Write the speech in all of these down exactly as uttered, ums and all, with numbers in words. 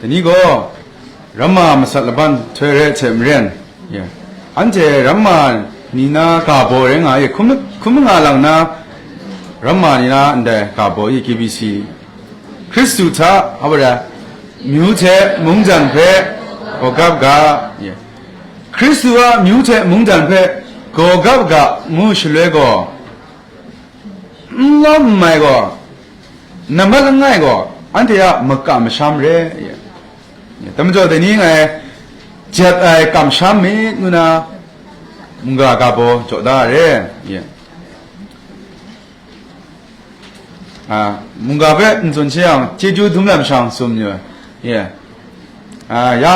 Dai ni gaw, ramma masat laban htoi rai hte maren, ye, anhte ramma ni na ga baw rai nga ai, hkum, hkum nga lang na ramma ni na ndai ga baw i, K B C, Hkristu hta, a, myu hte mungdan hpe gaw gap ga, ye, Hkristu a myu hte mungdan hpe gaw gap ga ngu shaloi gaw, n lawm n mai gaw, nambat langai gaw, anhte a makam masham re, ye, ye, dai majaw dai ni ngai jet ai kamsham myit ngu na, mungga ga baw jaw da re, ye. A, mungga hpe n tsun she yang, chyeju dum lam shang tsun yu ai, ye. A, ya,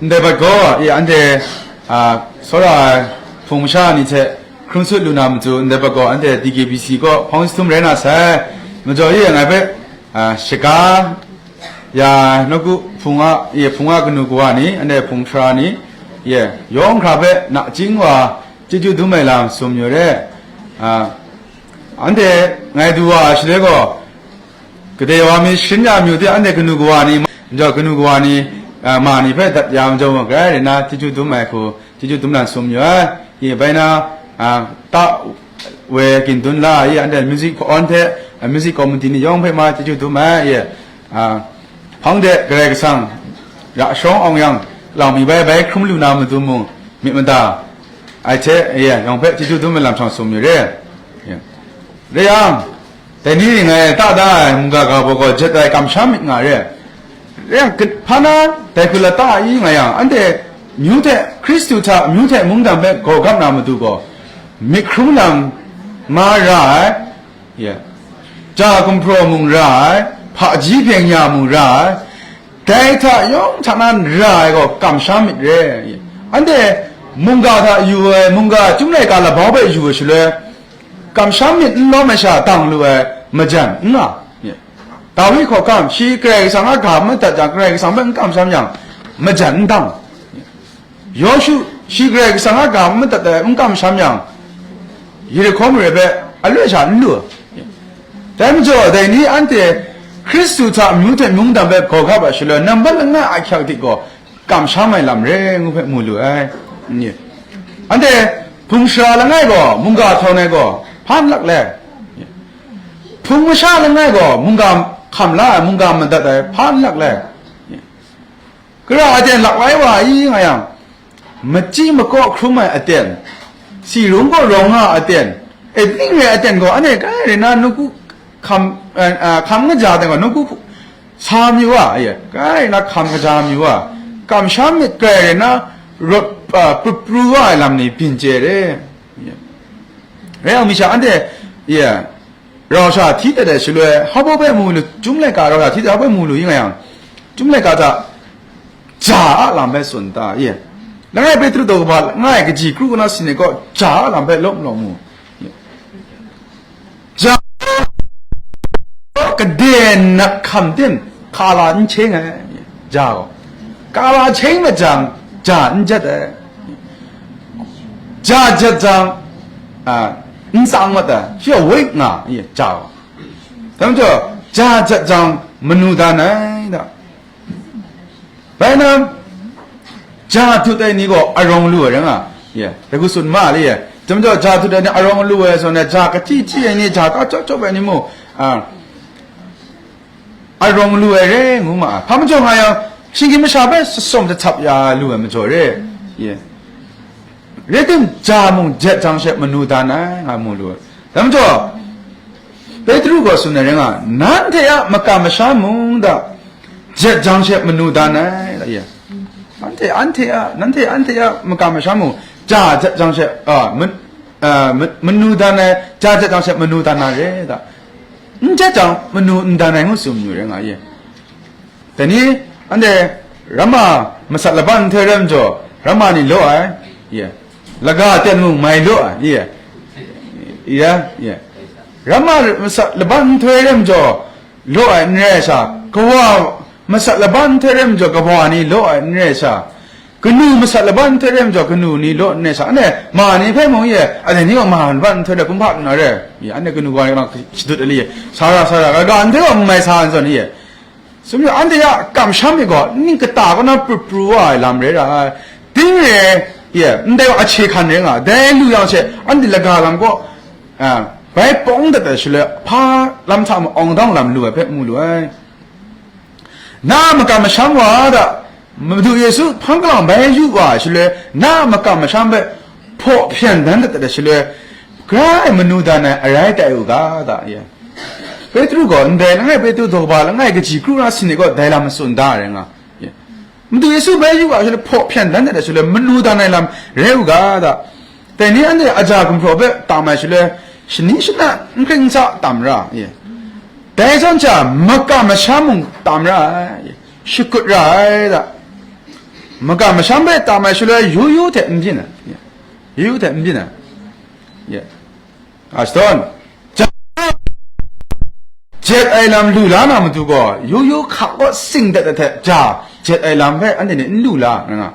ndai bat gaw, ye, anhte, a, tsawra ai hpung masha ni hte hkrung sut lu na matu, ndai bat gaw, anhte D K B C kaw hpawng jahtum rai na sai, majaw ye, ngai hpe, a, shaga ya, nawku hpung a, ye, hpung a kanu kawa ni, anhte hpung hkra ni, ye, yawng hkra hpe nachying wa chyeju dum ai lam tsun yu re, a, anhte ngai du wa ai shaloi gaw, kadai wa mi sharin ya myu de, anhte kanu kawa ni, majaw kanu kawa ni, a, ma ni hpe dat ya majaw, grai rai na chyeju dum ai hku, chyeju dum nan sum yu ai, ye, bai na, a, ta we gindun la, ye, anhte music hpawn hte, a, music committee ni yawng hpe ma chyeju dum ai, ye, a, hpang de Karai Kasang, ra shawng awng yang, lau mi bai bai hkrum lu na matu mung, myit mada ai hte, ye, yawng hpe chyeju dum ai lam shang sum yu re, ye. Rai yang, dai ni ngai ta da ai mungga ga baw gaw jet ai kamsham myit nga re. Rai yang, hpa na dai hku la ta i nga yang, anhte myu hte, Hkristu hta myu hte mungdan hpe gaw gap na matu gaw, myit hkrung lam ma ra ai, ye, ja gumhpraw mung ra ai, hpaji byeng ya mung ra ai, dai hta yawng hta na ra ai gaw kamsham myit re, ye. Anhte mungga hta yu ai, mungga Chyum laika labau hpe yu ai shaloi, kamsham myit n lawm ai sha dang lu ai majan n nga, ye. Dawi hkawhkam, shi Karai Kasang a ga madat jang, Karai Kasang hpe n kamsham yang, majan n dang. Yawshu, shi Karai Kasang a ga madat ai n kamsham yang, Yerihko mare hpe aloi sha n lu. Dai majaw, dai ni anhte Hkristu hta amyu hte mungdan hpe gaw gap ai shaloi, nambat langai a ahkyak dik gaw, kamsham ai lam re ngu hpe mu lu ai. Anhte hpung sara langai gaw, mungga htawn ai gaw, hpa n lak le? Hpung masha langai gaw, mungga hkam la ai, mungga madat ai, hpa n lak le? Kara aten lak lai wa i nga yang, machyi makaw hkrum ai aten, si rung gaw rawng nga aten, etnik re aten gaw, anhte grai rai na nawku hkam, eh, eh, hkam kaja aten gaw, nawku sa mi wa, ye, grai na hkam kaja mi wa, kamsham myit grai rai na rawt, ah, pru pru wa ai lam ni byin chye re, ye. Rai yang mi sha anhte, ye, rau sha hti dat ai shaloi, hpa baw hpe mu lu, Chyum laika rau sha hti dat hpa baw mu lu yu nga yang, Chyum laika hta ja a lam hpe tsun ta, ye. Langai Petru daw kaba langai kaji kru kanawn sin ai kaw ja a lam hpe lawm lawm mu. Ja, kade nat hkam tim, hka la n hkying ai, ja gaw. Hka la hkying mat jang, ja n jet ai. Ja jet jang, a, n tsang mat ai, shi gaw woi nga, ja gaw. Dai majaw, ja jet jang, manu dan ai da. Bai na, ja dut ai ni gaw arawng lu ai rai nga, ye, dai hku tsun ma le, ye. Dai majaw, ja dut ai ni arawng lu ai zawn e, ja kachyi chyi ai ni, ja ta chyawp chyawp ai ni mu, a, arawng lu ai re ngu ma ai. Hpa majaw nga yang, shinggyim masha hpe sasawm jahchap ya lu ai majaw re, ye. Rai tim, ja mung jet jang she manu dan ai, nga mu lu ai. Dai majaw, Petru gaw tsun ai rai nga, nanhte a makam masham mung da, jet jang she manu dan ai, ye. Anhte, anhte a, nanhte, anhte a makam masham mung, ja jet jang she, a, man-, a, man-, manu dan ai, ja jet jang she manu dan na re da. N jet jang manu n dan ai ngu tsun yu rai nga, ye. Dai ni, anhte ramma masat laban nhtoi rai majaw, ramma ni law ai, ye. Laga ten mung mai law ai, ye. Ye, ye. Ramma masat laban nhtoi rai majaw, law ai n rai sha, kawa masat laban nhtoi rai majaw, kawa ni law ai n rai sha, kanu masat laban nhtoi rai majaw, kanu ni law n rai sha, anhte ma ni hpe mung ye, anhte ni gaw ma laban nhtoi rai kumhpa n rai, ye, anhte kanu kawa ni gaw shadut ai li, sara, sara, kaga nhtoi gaw n mai sa n zawn, ye. Sumyu anhte a kamsham mi gaw ning kata kaw na pru pru wa ai lam rai ra ai. Ting re, ye, ndai wa ahkye hkan rai nga, dai lu yang she, anhte laga lam kaw, a, bai pawng dat ai shaloi, hpa lam hta ma awng dawng lam lu ai hpe mu lu ai. Na makam masham wa da, Madu Yesu hpang galang bai yu wa ai shaloi, na makam masham hpe hpaw hpyan dan dat ai shaloi, grai manu dan ai arai tai u ga da, ye. Petru gaw ndai langai Petru daw kaba langai kaji kru na sin ni gaw dai lam matsun da ai rai nga. Madu Yesu bai yu wa shaloi hpaw hpyan dan dat ai shaloi manu dan ai lam rai u ga da. Dai ni anhte aja gumhpraw hpe tam ai shaloi shani shana n hkring n sa tam ra. Dai zawn sha makam masham mung tam ra ai, shakut ra ai da. Makam masham hpe tam ai shaloi yu yu hte n byin ai, yu yu hte n byin ai. Ashton, ja, jet ai lam lu la na matu gaw, yu yu hka kaw sing dat ai hte ja jet ai lam hpe anhte ni n lu la, nga.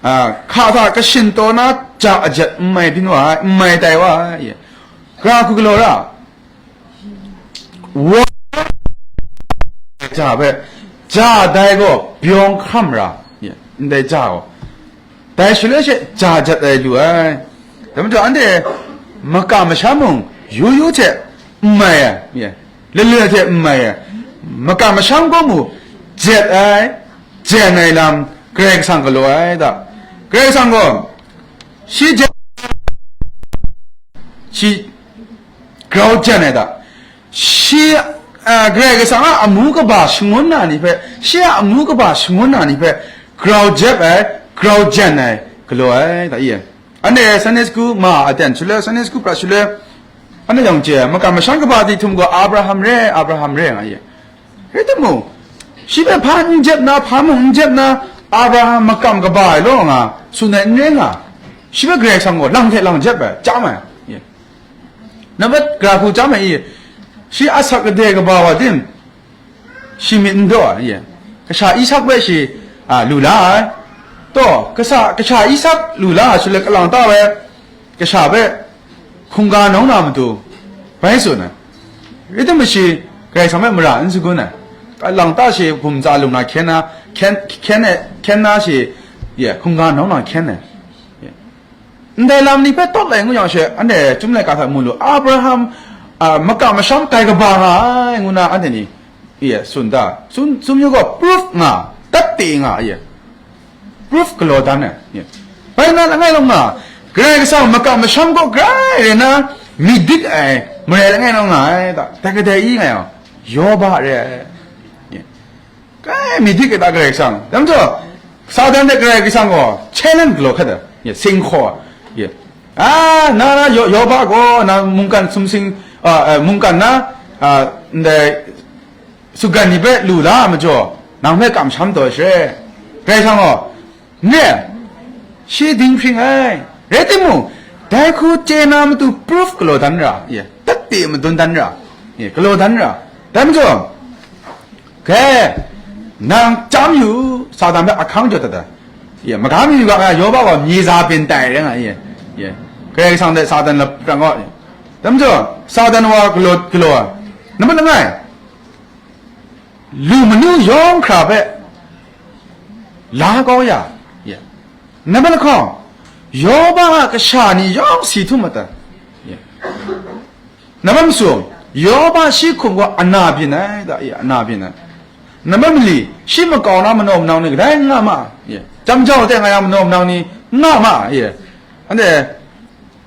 A, hka hta kashin taw na ja ajet n mai byin wa ai, n mai tai wa ai. Gra hku galaw ra, wa, ja hpe, ja dai gaw byawng hkam ra, ndai ja gaw. Dai shaloi she ja jat ai lu ai. Dai majaw anhte makam masham mung yu yu hte n mai ai, lale hte n mai ai, makam masham gaw mu jet ai, jen ai lam Karai Kasang galaw ai da. Karai Kasang gaw shi jen, shi grau jen ai da. Shi, a, Karai Kasang a amu kaba shangun na ni hpe, shi a amu kaba shangun na ni hpe grau jep ai, grau jen ai galaw ai, da i. Anhte Sunday school ma aten shaloi, Sunday school prat shaloi, anhte yawng chye ai, makam masham kaba di htum gaw Abraham re, Abraham re nga i. Rai timung, shi hpe hpa n jep na, hpa mung n jep na, Abraham makam kaba ai law nga, tsun ai n rai nga, shi hpe Karai Kasang gaw lang hte lang jep ai, chyam ai. Nambat gra hku chyam ai i, shi asak kade kaba wa tim, shi myit n daw ai, kasha Isak hpe shi, a, lu la ai, taw, kasa, kasha Isak lu la ai shaloi kalang ta ai, kasha hpe hkungga nawng na matu, bai tsun ai. Rai timung shi, Karai Kasang hpe mara n sagun ai. Kalang ta shi hpum tsa lung na hkyen na, hkyen, hkyen e, hkyen na shi, ye, hkungga nawng na hkyen ai. Ndai lam ni hpe tawt lai ngu yang she, anhte Chyum laika hta mu lu, Abraham, a, makam masham tai kaba nga ai, ngu na anhte ni, ye, tsun da. Tsun, tsun yu gaw proof nga, tat te nga, ye. Proof galaw dan ai, ye. Bai na langai law nga, Karai Kasang makam masham gaw grai rai na, myit dik ai, marai langai law nga ai, ta, dai kadai i nga yang, Yoba re ai. Ye. Kai myit dik ai ta Karai Kasang. Dai majaw, Satan hte Karai Kasang gaw challenge galaw hkrat ai. Ye, sing hkaw ai. Ye. A, na, na, Yo-, Yoba gaw, na mungkan sumsing, a, a, mungkan na, a, ndai, sutgan ni hpe lu la ai majaw, nang hpe kamsham taw ai sare. Karai Kasang gaw, N re, shi dinghpring ai. Rai timung, dai hku chye na matu proof galaw dan ra, ye, tat te madun dan ra, ye, galaw dan ra. Dai majaw, ke, nang chyam yu, Satan hpe ahkang jaw dat ai. Ye, maga mi yu ga, Yoba gaw myi za byin tai rai nga, ye, ye. Karai Kasang hte Satan lap prang gaw, ye. Dai majaw, Satan wa galaw, galaw ai. Nambat langai, lu manu yawng hkra hpe la kau ya, ye. Nambat lahkawng, Yoba a kasha ni yawng si htum mat ai, ye. Nambat masum, Yoba shi hkum gaw ana byin ai, da, ye, ana byin ai. Nambat mali, shi makau na manaw manang ni kadai n nga ma, ye. Chyam jau teng nga yang manaw manang ni n nga ma, ye. Anhte,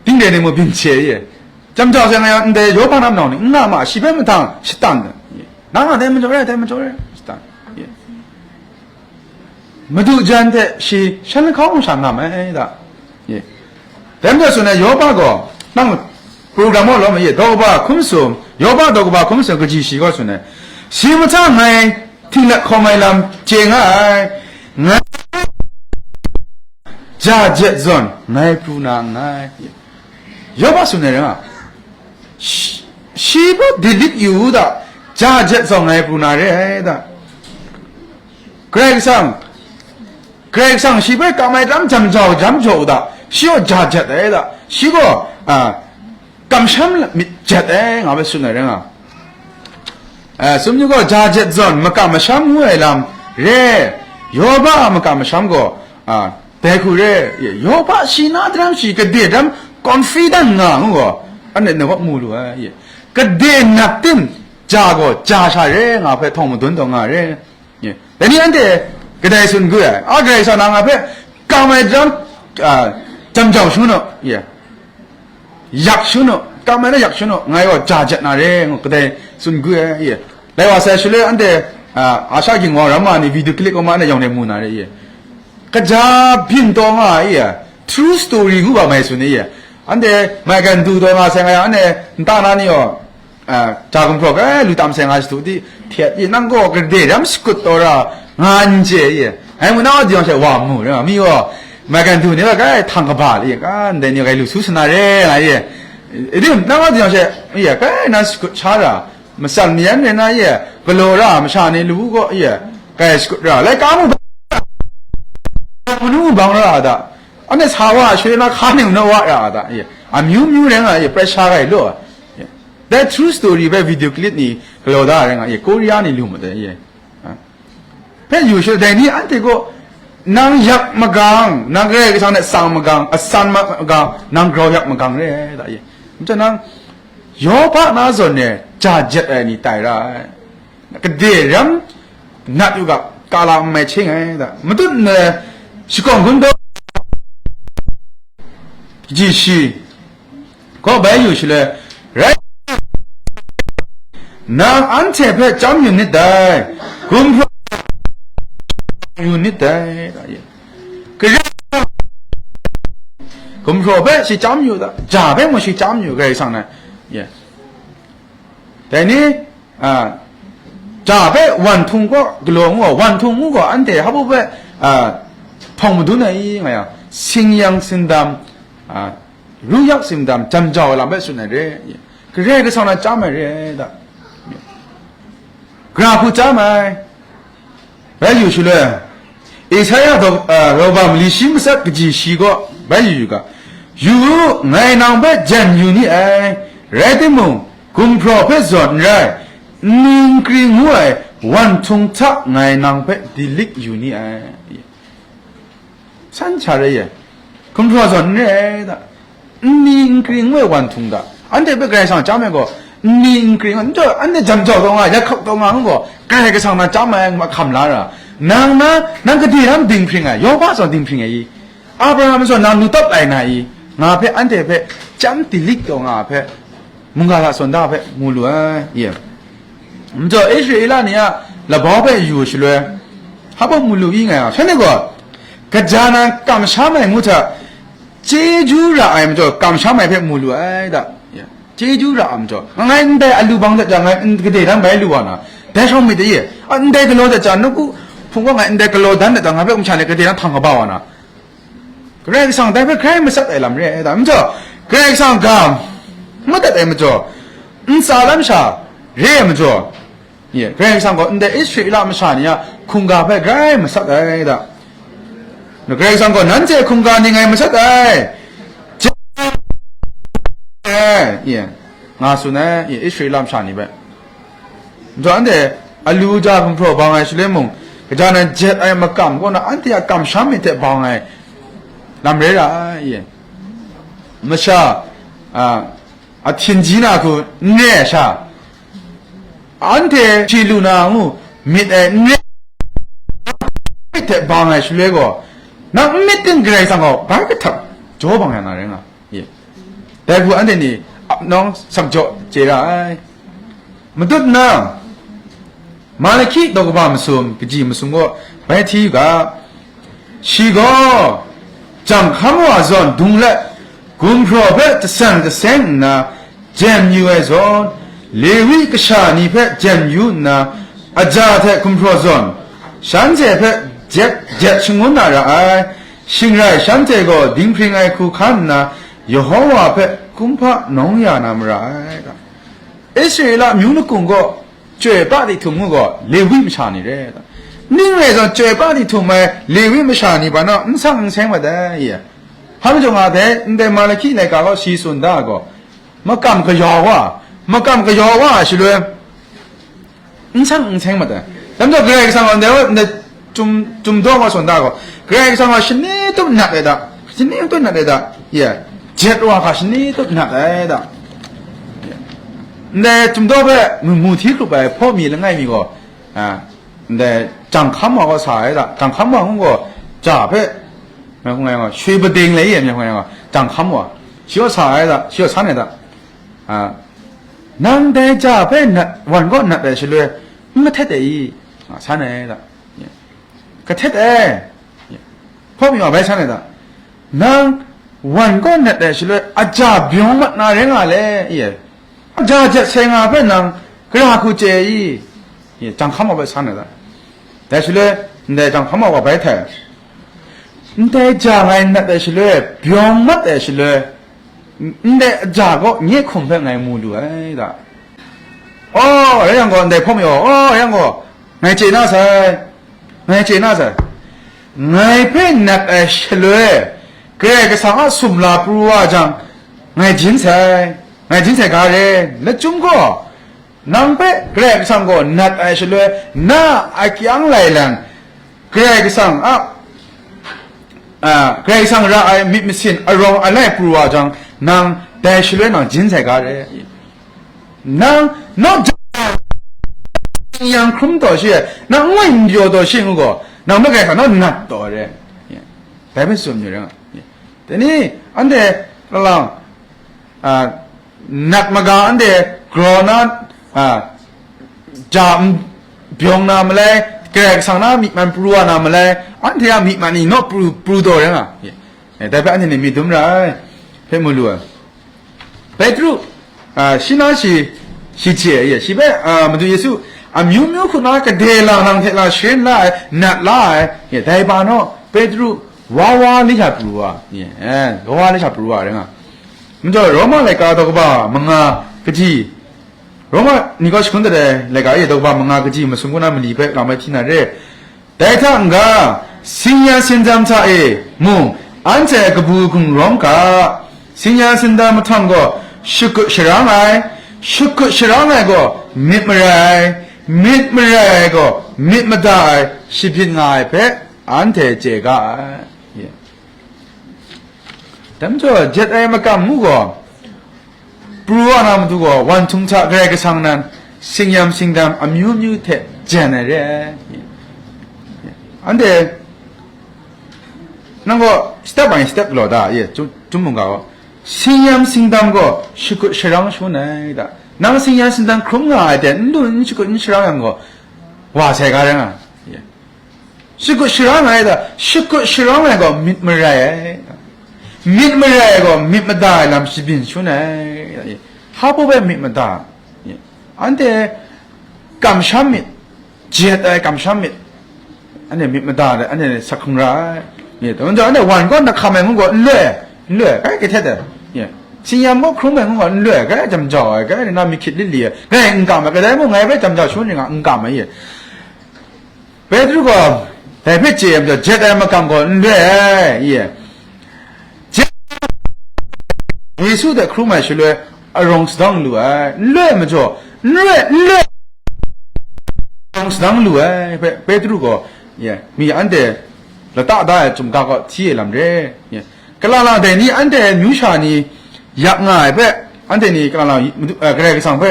Dingre ni mung byin hte ye, chyam jau sai nga yang, ndai Yoba na manau ni n nga ma, shi hpe mahtang shatan ai. Nang a dai majaw rai, dai majaw rai, shatan ai. Madu jan hte shi shan lahkawng sha nga mai da. Dai majaw tsun ai, Yoba gaw, nang program wa law ma ye, daw kaba hkum sum, Yoba daw kaba hkum sum kaji shi gaw tsun ai, shi mahta ngai htinglet hkawm ai lam chye nga ai, ngai ja jet zawn ngai pru na nngai. Yoba tsun ai rai nga, shi, shi hpe dilit yu u da, ja jet zawn ngai pru na re ai da. Karai Kasang, Karai Kasang shi hpe kam ai tam jam jau jam jaw u da, shi gaw ja jet ai da, shi gaw, a, kamsham myit jet ai, nga hpe tsun ai rai nga. A, sumyu gaw ja jet zawn makam masham ngu ai lam re, Yawba a makam masham gaw, a, dai hku re, Yawba shi na daram shi gade daram confident nga ngu gaw, anhte na wa mu lu ai, gade nat tim ja gaw ja sha re nga hpe htawng madun taw nga re. Dai ni anhte kadai tsun gu ai, a Karai Kasang na nga hpe kam ai daram, a, jam jau shu nu, yak shu nu, kam ai na yak shu nu, ngai gaw ja jet na re, ngu kadai tsun gu ai, ye. Lai wa sai shaloi anhte, a, Asha Ginwang Ramma ni video clip kaw ma na yawng de mu na re, ye. Kaja byin taw nga ai, ye. True story ngu ga mai tsun ai, ye. Anhte maigan du taw nga sai nga yang, anhte nta na ni gaw, a, ja gumhpraw ga lu tam sai nga shadu di, htet, ye, nang gaw gade ram shakut taw ra nga n chye, ye. Ngai mu na wa di yawng she wa mu, re, mi gaw, maigan du ni la kai htang kaba le, ka ndai ni kai lu su sana re nga ye. Idim, nang wa di yang she, ya kai nan shakut sha ra, matsan mayan re na ye, galaw ra masha ni lu gaw ye, kai shakut ra, lai ka mu bang, manu bang ra da, anhte sa wa shwe na hka ning na wa ra da ye, amyu myu re nga ye, prai sha gai lo, ye. Dai true story bai video clip ni galaw da re nga ye, Korea ni lu ma dai ye. Hpe yu shaloi, dai ni anhte gaw, nang yak magang, nang Karai Kasang hte tsang magang, asan magang, nang grau yak magang re ai, da ye. Nta nang, Yawba na zawn e ja jet ai ni tai ra ai. Gade ram nat yu ga, kala n mai hte ngai da. Matut nna, shakawng hkun daw, ji shi, Gaw bai yu shaloi, rai nna, anhte hpe chyam yu nit dai, gumhpraw yu nit dai, da ye. Karai gumhpraw hpe shi chyam yu da, ja hpe mung shi chyam yu, Karai Kasang na, ye. Dai ni, a, ja hpe wan htung gaw, galaw ngu gaw, wan htung ngu gaw, anhte hpa hpe, a, htawng madun ai nga yang, sing yang sindam, a, ru yak sindam, jan jau ai lam hpe tsun ai re, Karai Kasang na chyam ai re ai da, gra hku chyam ai. Bai yu shaloi, Isaya daw, a, raw ba mali shi matsat kaji shi gaw bai yu yu ga, yu u, ngai nang hpe jen yu ni ai, rai timung, gumhpraw hpe zawn n rai, nni nkri ngu ai wan htung hta ngai nang hpe dilik yu ni ai. San sha rai ye, gumhpraw zawn n re ai da, nni nkri ngu ai wan htung da, anhte hpe Karai Kasang chyam ai gaw, nni nkri ngu, n taw, anhte jan jau taw nga, yak hkap taw nga, ngu gaw, Karai Kasang na chyam ai ngu hkam la ra, nang na, nang gade ram dinghpring ai, Yawba zawn dinghpring ai i, Abraham zawn nang nu tawt ai na i, nga hpe, anhte hpe chyam dilik taw nga hpe, mungga hta sawn da hpe mu lu ai, ye. Majaw Israela ni a labau hpe yu shaloi, hpa mu lu i ngai a, shanhte gaw, kaja nan kamsham ai ngu hta, chyeju ra ai majaw, kamsham ai hpe mu lu ai da, chyeju ra ai majaw, ngai ndai alu bang dat jang, ngai n-, gade dan bai lu wa na, dai shawng myit de ye, a, ndai galaw dat jang, nawku hpung gaw ngai ndai galaw dan dat jang, ngai hpe masha ni gade dan htang kaba wa na, Karai Kasang dai hpe grai matsat ai lam re ai da. Majaw, Karai Kasang ga madat ai majaw, ntsa lam sha re ai majaw, ye, Karai Kasang gaw ndai Israela masha ni a hkungga hpe grai matsat ai da. Karai Kasang gaw, nanhte hkungga ni ngai matsat ai, ye, nga tsun ai, ye, Israela masha ni hpe. Majaw anhte alu ja gumhpraw bang ai shaloi mung, kaja nan jet ai makam kaw na anhte a kamsham myit hte bang ai lam rai ra ai, ye. Masha, a, ahtin ji na hku n re ai sha, anhte shi lu na ngu myit ai n re ai hte bang ai shaloi gaw, nang n myit ting Karai Kasang gaw bai kahtap jaw bang ya na rai nga. Ye. Dai hku anhte ni ap nawng sak jaw chye ra ai. Matut nna, Malahki daw kaba masum, kaji masum gaw bai hti u ga, shi gaw, janghkam wa zawn dung let, gumhpraw hpe jasan jaseng nna, jem yu ai zawn, Lewi kasha ni hpe jem yu nna, aja hte gumhpraw zawn, shanhte hpe jet jet shangun na ra ai. Shing rai, shanhte gaw dinghpring ai hku hkan nna, Yawhowa hpe kumhpa nawng ya na mara ai. Israela amyu lakung gaw chyoi pra di htum ngu gaw, Lewi masha ni re. Ning rai zawn, chyoi pra di htum ai Lewi masha ni hpa naw n sang n seng mat ai. Hpa majaw nga dai, ndai Malahki laika gaw shi tsun da ai gaw, makam kayau wa, makam kayau wa ai shaloi, N seng n seng mat ai. Dam jaw Karai Kasang gaw ndai, ndai cum, cum daw wa sawn da gaw, Karai Kasang gaw shani tup nat ai da, shani tup nat ai da, ye, jet wa hka shani tup nat ai da. Ndai cum daw hpe mu, mu hti hkrup ai hpaw mi langai mi gaw, a, ndai jang hkam wa gaw sa ai da, jang hkam wa ngu gaw, ja hpe, mai hkung ai gaw, shui pading lai ye, mai hkung ai gaw, jang hkam wa, shi gaw sa ai da, shi gaw san ai da. A, nang dai ja hpe nat, wan kaw nat ai shaloi, n mahtet ai i? Nga san ai da. Kahtet ai. Hpawm yaw bai san ai da. Nang wan kaw nat ai shaloi, aja byawng mat na rai nga le, i? Aja jet sai nga hpe nang gara hku chye ai i? Jang hkam wa bai san ai da. Dai shaloi, ndai jang hkam wa bai htai. Ndai ja ngai nat ai shaloi, byawng mat ai shaloi, ndai aja gaw nye hkum hpe ngai mu lu ai da. Aw, rai yang gaw, ndai hpawm yaw, aw, rai yang gaw, ngai chye na sai, ngai chye na sai. Ngai hpe nat ai shaloi, Karai Kasang a sumla pru wa jang, ngai jin sai, ngai jin sai ga re, lachyum gaw, nang hpe Karai Kasang gaw nat ai shaloi, na akyang lailang, Karai Kasang a, a, Karai Kasang ra ai myit masin arawng alai pru wa jang, nang dai shaloi nang jin sai ga re. Nang, nang yang hkrum taw shi, nang ngoi n pyaw taw shi ngu gaw, nang hpe Karai Kasang nang nat taw re. Dai hpe tsun yu rai nga. Dai ni, anhte, lang, a, nat maga anhte grau na, a, ja n byawng na malai, Karai Kasang na myi man pru wa na malai, anhte a myi man ni naw pru, pru taw rai nga. E, dai hpe anhte ni myit dum ra ai, hpe mu lu ai. Petru, a, shi na shi, shi chye ai, shi hpe, a, Madu Yesu amyu myu hku na gade lang nang hte la sharin la ai, nat la ai, e, dai ba naw, Petru, wa wa li sha pru wa, e, wa wa li sha pru wa rai nga. Majaw Roma laika daw kaba manga kaji, Roma ni kaw shagun dat ai laika e daw kaba manga kaji masum kaw na mali hpe lam ai hti na re. Dai hta n-ga, singyan sindam hta e mung, anhte kabu gungrawng ga, singyan sindam mahtang gaw shakut sharang ai, shakut sharang ai gaw myit marai ai, myit marai ai gaw myit mada ai, shabyin nga ai hpe, anhte chye ga ai. Dai majaw, jet ai makam ngu gaw, pru wa na matu gaw, wan htung hta Karai Kasang nan, singyam singdam amyu myu hte jen ai re ai. Anhte, nang gaw step by step galaw da, ye, Chyum, Chyum mungga gaw, singyam singdam gaw shakut sharang shangun ai da. Nang singyam singdam hkrum nga ai hte, n lu n shakut n sharang yang gaw, wa sai ga rai nga ai. Shakut sharang ai da, shakut sharang ai gaw myit marai ai. Myit marai ai gaw myit mada ai lam shabyin shangun ai. Hpa baw bai myit mada, anhte kamsham myit, jet ai kamsham myit, anhte myit mada ai, anhte sak hkung ra ai. Anhte wan gaw na hkam ai ngu gaw n loi ai, n loi ai, kai kahtet ai. Singyam gaw hkrum ai ngu gaw n loi ai, kai jam jau ai, kai na myit hkyit lit li ai, kai n kam ai, kadai mung ngai hpe jam jau shangun ring nga, n kam ai. Petru gaw dai hpe chye ai majaw, jet ai makam gaw n loi ai, i? Jet, Yesu hte hkrum ai shaloi arawng sadang lu ai, n loi ai majaw, n loi, n loi, arawng sadang lu ai hpe Petru gaw, i, mi anhte lata da ai chyum ga kaw hti ai lam re, i? Kalang lang dai ni anhte myu sha ni yak nga ai hpe, anhte ni kalang lang, Madu, eh, Karai Kasang hpe,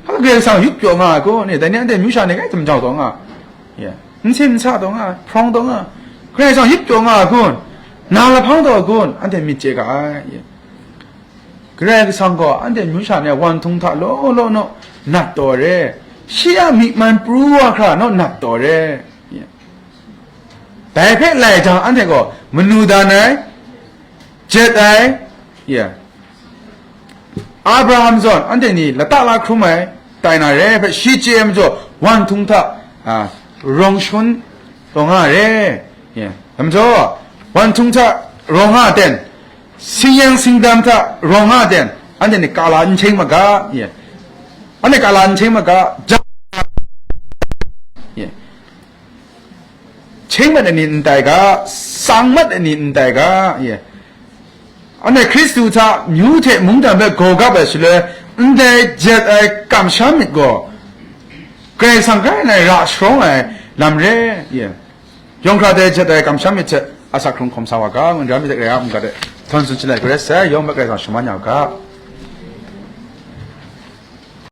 hpa Karai Kasang yup pyaw nga ai kun? Dai ni anhte myu sha ni kai jam jau taw nga ai, n sin n sa taw nga ai, hprawng taw nga ai, Karai Kasang yup pyaw nga ai kun? Na lahpang taw ai kun? Anhte myit chye ga ai. Karai Kasang gaw anhte myu sha ni wan htung hta law law naw nat taw ai re, shi a myi man pru wa hkra naw nat taw ai re. Dai hpe lai jang, anhte gaw manu dan ai, jet ai, ya, Abraham zawn anhte ni lata la hkrum ai, tai na re ai hpe shi chye ai majaw, wan htung hta, a, rawng shangun taw nga ai re. Ya, dai majaw, wan htung hta rawng nga ten, singyang singdam hta rawng nga ten, anhte ni kala n hkying maga, ya, anhte kala n hkying maga, ja, ya. Hkying mat ai ni n tai ga, sang mat ai ni n tai ga, ye. Anhte Hkristu hta myu hte mungdan hpe gaw gap ai shaloi, ndai jet ai kamsham myit gaw, Karai Kasang grai ngai ra sharawng ai lam re, ye. Yawng hkra dai jet ai kamsham myit hte asak hkrung hkawm sa wa ga, ngun ra myit dai rai a, mungga de htawn tsun chyalai garai sai, yawng mat Karai Kasang shaman ya u ga.